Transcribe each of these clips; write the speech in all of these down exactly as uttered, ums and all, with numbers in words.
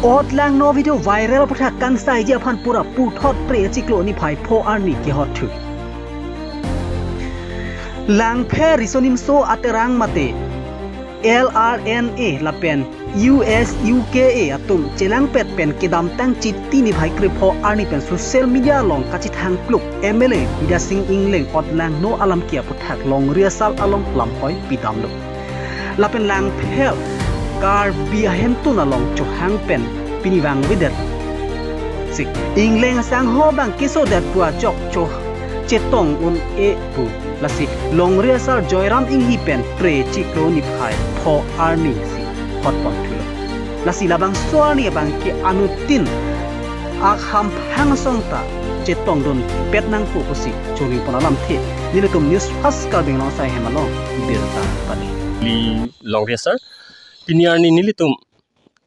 Otlangno video viral aputhak kangsaiji aphan pura puthot Phre chiklo niphai pho arni kehot thu. Langpher Riso Nimso Aterang mate L R N A lapen U S U K A atum chelangpet pen kedamtang Chiti niphai krepho arni pen social media along kachethangpluk M L A Bidya Sing Engleng Otlangno alam ke aputhak longri asar along lamhoi pidamlo. Lapen Langpher Karbi ahemtun along chohang pen pini vangvedet si Engleng sangho abang kesodet pu achok cho chetong un-e pu. Lasi longri asar Joyram Enghi pen Phre chiklo niphai pho arni si hotpon thulo. Lasi labangso arni abang ke anuttin ahamphang asong ta chetongdunpet nangpo pusi choningpon alamthe nelitum News Fast Karbi Anglong asai hem along birta padi. Neli longri asar, pini arni nelitum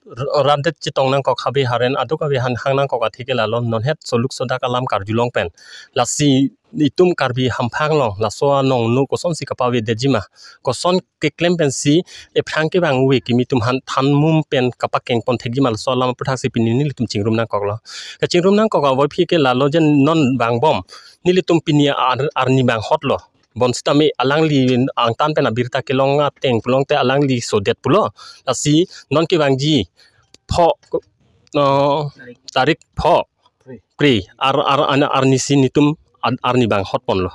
r-, randet chetong nangkok, habe haren aduk habe han hang nangkok athe ke lalo, non het soluk sodak alam karjulong pen. Lasi itum Karbi hamphang along laso anong nu kosonsi kapavedetji ma, koson keklem pensi ephrang kevang ave kimi atum aphan thanmum pen kapakengpon thekji ma, laso alam aputhak si pini nelitum chingrum nangkoklo. Kachingrum nangkok avophit ke lalo, je non vangbom nelitum pini ar-, arni vanghotlo. Bonsitame alangli angtan pen abirta kelong ateng pulote alangli sodet pulo. Lasi non kevangji pho, no, tarik pho Phre. Phre ar, ar, ar, arni si nelitum ar-, arni vanghotponlo.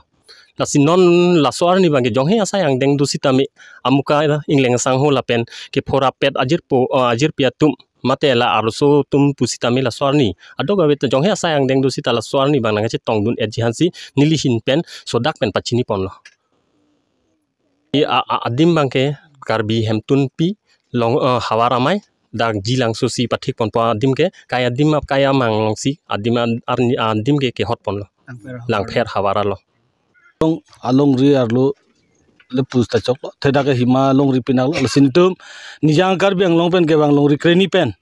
Lasi non laso arni abang ke jonghe asai angdeng do sitame amuka Engleng sangho lapen kephorapet ajirpo, eh, ajirpi atum mate la arloso atum pusitame laso arni aduk ave ta jonghe asai angdeng do sita laso arni abang nangkachetongdun-etji aphansi neli ahin pen sodak pen pachiniponlo. I a, a, adim abang ke Karbi Hemtunpi Long, eh, Havar Amei, dak Jilangso si pathikponpo adim ke, kai adim ap kai amang alongsi adim an-, arni adim ke kehotponlo. Langpher Havar. Langpher Havar along. Alongri arlo le pusta choklo, athe dak ke hima longri pinanglo, lasi nelitum Nijang Karbi Anglong pen kevang longri kreni pen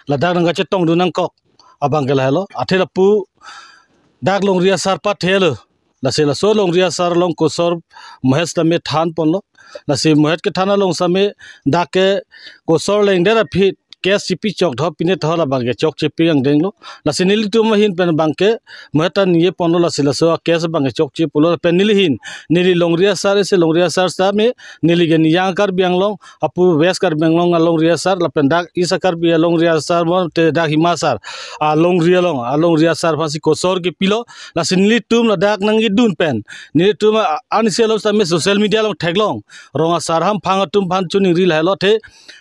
ladak nangkachetongdun nangkok abang ke lahelo, athe lapu dak longri asar pathelo. Lasi laso longri asar along kosor mohet sitame thanponlo. Lasi mohet kethan along sitame dak ke kosor lengdet aphi case chipi chok tho pine tho labang ke chokche pi angdenglo. Lasi nelitum ahin pen abang ke mohet ta niyeponlo, lasi laso case abang ke chokche pulo pen neli ahin, neli longri asar ese longri asar sitame neli ke Nijang Karbi Anglong apu West Karbi Anglong alongri asar lapen dak East Karbi alongri asar mate dak hima asar alongri along alongri asar aphansi kosor kepilo. Lasi nelitum ladak nangkedun pen nelitum a-, ansi along sitame social media along theklong, rong asar hamphang atum aphan choningri lahelo, athe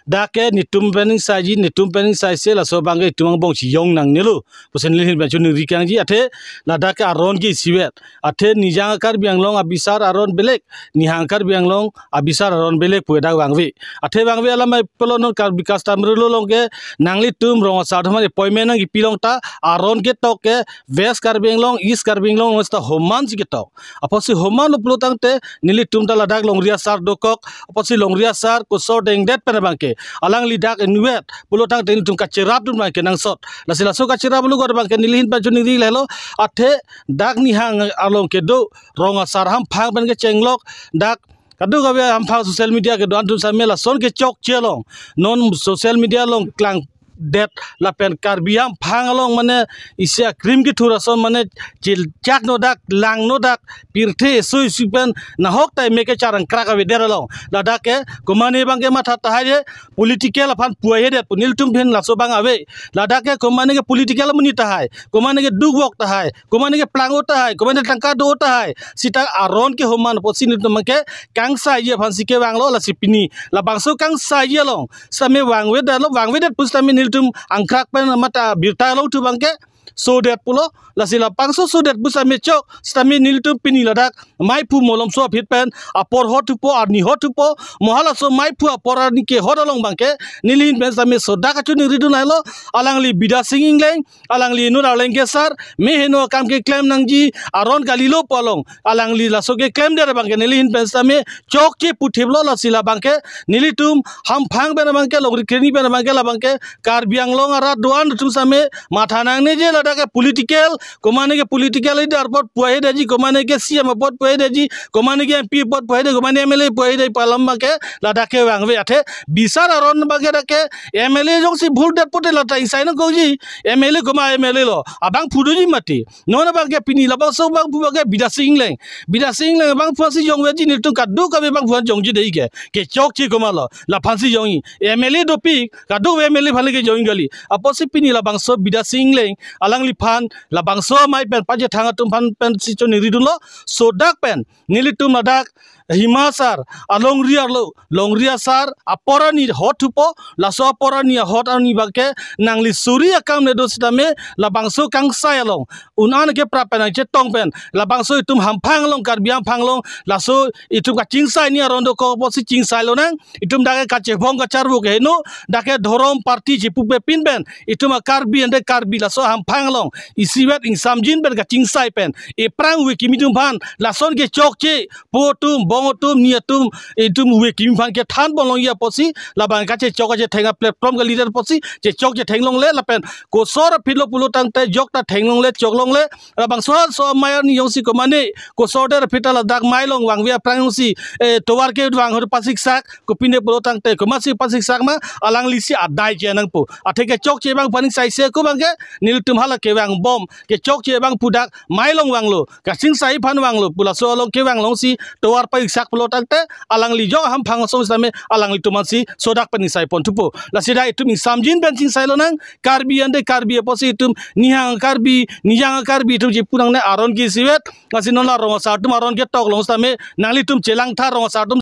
dak ke netum pen ingsaiji, netum pen ingsaise, laso abang ke itum angbong chiyong nangnelo pusi neli ahin pen choningri kangji, athe ladak ke aron ke isivet, athe Nijang Karbi Anglong abisar aron belek, Nihang Karbi Anglong abisar aron belek pu dak vangve. Athe vangve alam ai pulo non Karbi customary law along ke nanglitum rong asar atum aphan appointment nangkepilong ta aron ketok ke West Karbi Anglong, East Karbi Anglong sita homan si ketok. Apotsi homan lo pulo tangte nelitum ta ladak longri asar dokok, apotsi longri asar kosor dengdet pen abang ke alangli dak inutvet pulo tangte nelitum kacherapdun abang ke nangsot. Lasi laso kacherap lo abang ke neli ahin pen choningri lahelo, athe dak Nihang along kedo rong asar hamphang pen kechenglok, dak kadokave hamphang social media kedo-an atum sitame lason kechokche along, non social media along klangdet lapen Karbi hamphang along mane isi akrim kethur ason mane chilchak no dak, lang no dak, pirthe eso isi pen nahok ta mek kecharangkrak avedet along ladak ke komane abang ke matha tahai je, political aphan puai hedet pu nelitum ahin laso abang ave. Ladak ke komane ke political amonit tahai, komane ke dukvok tahai, komane ke plang-o tahai, komane tangka do-o tahai, sita aron ke homan apotsi nelitum abang ke kangsaiji aphansi kevanglo. Lasi pini labangso kangsaiji along sitame vangvedetlo, vangvedet pusitame nelitum angkrak pen mate birta along thu abang ke sodet pulo. Lasi labangso sodet pusitame chok sitame nelitum pini ladak maiphu malomso aphi pen apor hot thupo, arni hot thupo, mo halaso maiphu apor arni kehot along abang ke neli ahin pen sitame sodak kachoningridun lahelo. Alangli Bidya Sing Engleng, alangli inut Arleng Kesar, me heno akam keklem nangji aron kalilo pu along alangli laso keklemdet abang ke neli ahin pen sitame chokche puthiplo. Lasi labang ke nelitum hamphang pen abang ke, longri kreni pen abang ke, labang ke Karbi Anglong arat do-an atum sitame matha nangne je, Ladak ke political, komane ke political leader apot puai daji, komane ke C M apot puai daji, komane ke M P apot puai daji, komane M L A puai daji pu alam abang ke ladak ke vangve. Athe bisar aron abang ke dak ke M L A jongsi bhul det pote lata ingsai nangkokji, M L A koma M L A lo, abangphu doji mati. Non abang ke pini labangso abangphu abang ke Bidya Sing Engleng. Bidya Sing Engleng abangphu si jongveji, nelitum kadokave abangphu jongji dei ke. Kechokche komatlo, laphan si jongji. M L A dopik, kadokave M L A aphan le kejongji kali. Apotsi pini labangso Bidya Sing Engleng alangliphan labangso amei pen pachethang atum aphan pensi choningridunlo, sodak pen nelitum ladak Hima sar alongri arlo, longri asar apor arni ahut thupo, laso apor arni ahut arni abang ke nangli suri akam le do sitame labangso kangsai along un-an ke prap pen nangchetong pen labangso itum hamphang along, Karbi hamphang along, laso itum kachingsai ni aron dokok apotsi chingsai lonang. Itum dak ke kachevong kacharvo ke heno, dak ke dhorom party chepupepin pen itum a-Karbi ante Karbi laso hamphang along isivet ingsamjin pen kachingsai pen ephrang ove kimi atum aphan lason kechokche, po atum, bong atum, ni atum, itum ove kimi aphan kethan ponlongji apotsi labang kachechok kachetheng a-platform kali det apotsi chechok chetheng longle lapen kosor aphi lo pulo tangte jok ta theng longle, chok longle. Labangso so amei arni jongsi komane kosor det aphi ta ladak mei along vangve aphrang jongsi, eh, tovar kevang ahut pasiksak, kopine pulo tangte komatsi pasiksak ma, alanglisi adai ke nangpo. Athe kechokche abang aphan ingsai se ko abang ke nelitum hala kevangbom, kechokche abangphu dak mei along vanglo, kachingsai aphan vanglo pu laso along kevang alongsi tovar pasiksak pulo tangte alangli jok hamphang asong sitame alanglitum aphansi sodak pen ingsai pon thupo. Lasi dak itum ingsamjin pen chingsai lonang, Karbi ante Karbi apotsi itum nihang Karbi, nijang Karbi itum chepu nangne aron ke isivet. Lasi non la rong asar atum aron ketok long sitame nanglitum chelangtha, rong asar atum